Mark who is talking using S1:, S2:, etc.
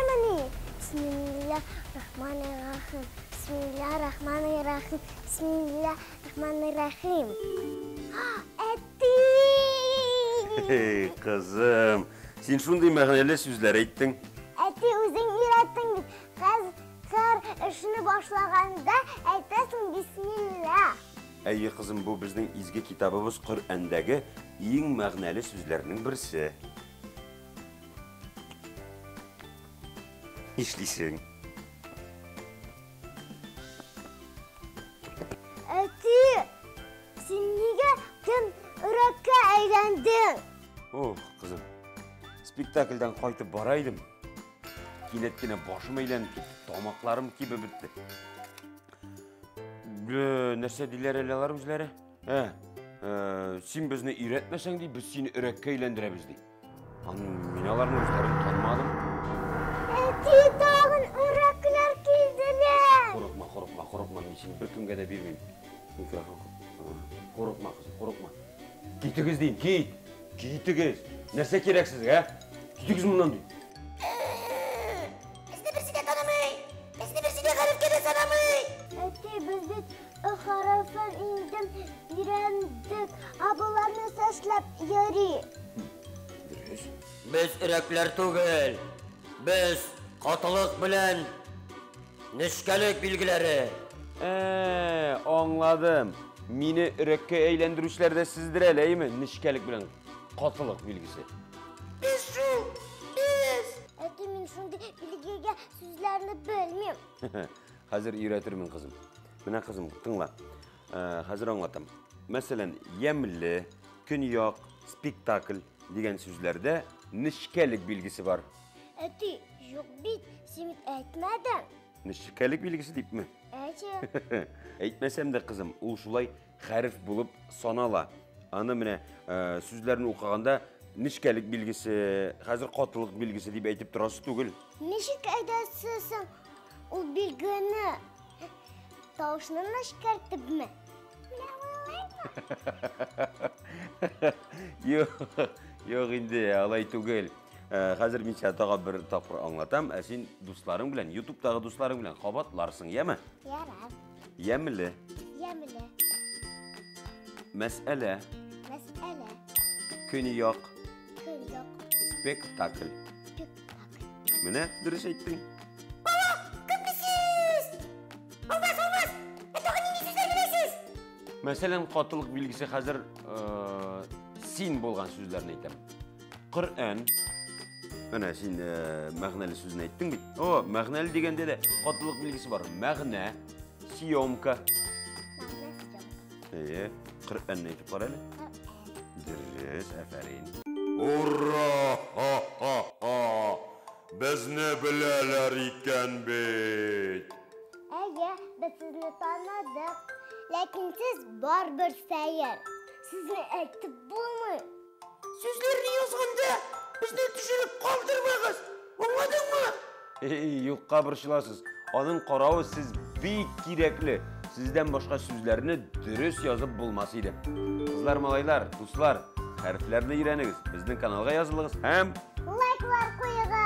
S1: Шулаймыни? Бисмилла рахмани рахим. Бисмилла рахмани рахим. Бисмилла рахмани рахим. Әти!
S2: Эй, кызым, син шундый мәгънәле сүзләр әйттең.
S1: Әти, үзең өйрәттең бит. Хәзер эшне башлаганда әйтәсең бисмилла.
S2: Әйе, кызым, бу безнең изге китабыбыз Коръәндәге иң мәгънәле сүзләрнең берсе. Нишлисең?
S1: Әти, син нигә кем өрәккә әйләндең?
S2: Ох, кызым, спектакльдән кайтып бара идем. Кинәт кенә башым әйләнеп китте, тамакларым кибеп бетте. Нәрсә диләр әле алар үзләре? Ә, син безне өйрәтмәсәң ди, без сине өрәккә әйләндерәбез ди. Мин аларның үзләрен танымадым.
S1: Әти, тагын өрәкләр килделәр.
S2: Курыкма, курыкма, курыкма, мин сине беркемгә дә бирмим. Курыкма, кызым, курыкма. Китегез дим, кит. Китегез. Нәрсә кирәк сезгә, ә? Китегез моннан дим.
S3: Безне берсе дә танымый. Безне берсе дә хәрефкә дә санамый.
S1: Әти, без бит Ө хәрефен инде өйрәндек, ә болар нәрсә эшләп йөри?
S2: Дөрес.
S3: Без өрәкләр түгел. Без катылык белән нечкәлек билгеләре.
S2: Ә, аңладым. Мине өрәккә әйләндерүчеләр дә сездер әле, әйеме? Нечкәлек белән катылык билгесе.
S3: Без шул, без.
S1: Әти, мин шундый билгегә сүзләрне белмим.
S2: Хәзер өйрәтермен, кызым. Менә, кызым, тыңла. Хәзер аңлатам. Мәсәлән, ямьле, көньяк, спектакль дигән сүзләрдә нечкәлек билгесе бар.
S1: Әти, юк бит, син бит әйтмәдең.
S2: Нечкәлек билгесе дипме?
S1: Әйе.
S2: Әйтмәсәм дә, кызым, ул шулай хәреф булып санала. Аны менә сүзләрне укыганда нечкәлек билгесе, хәзер катылык билгесе дип әйтеп торасы түгел.
S1: Ничек әйтәсең ул билгене? Тавышны нечкәртепме?
S2: Юк, юк инде, алай түгел. Хәзер мин сиңа тагы бер тапкыр аңлатам, ә син дусларың белән, YouTube'дагы дусларың белән кабатларсың, яме?
S1: Ярар.
S2: Ямьле.
S1: Ямьле.
S2: Мәсьәлә.
S1: Мәсьәлә.
S2: Көньяк.
S1: Көньяк.
S2: Спектакль.
S1: Спектакль.
S2: Менә дөрес әйттең.
S3: Баба, күпме сез? Булмас, булмас. Ә тагын нинди сүзләр беләсез?
S2: Мәсәлән, катылык билгесе хәзер син булган сүзләрне әйтәм. Коръән. Менә син мәгънәле сүзне әйттең бит. О, мәгънәле дигәндә дә катылык билгесе бар. Мәгънә, съемка.
S1: Мәгънә, съемка.
S2: Әйе, Коръәнне әйтеп кара әле.
S1: Коръән.
S2: Дөрес, афәрин.
S4: Ура! Ха-ха-ха! Безне беләләр икән бит.
S1: Әйе, без сезне таныдык. Ләкин сез барыбер сәер. Сезне әйтеп булмый.
S3: Сүзләрне язганда безне төшереп калдырмагыз. Аңладыңмы?
S2: Эй, юкка борчыласыз. Аның каравы сез бик кирәкле. Сездән башка сүзләрне дөрес язып булмас иде. Кызлар, малайлар, дуслар, хәрефләрне өйрәнегез, безнең каналга язылыгыз һәм
S1: лайклар куегыз.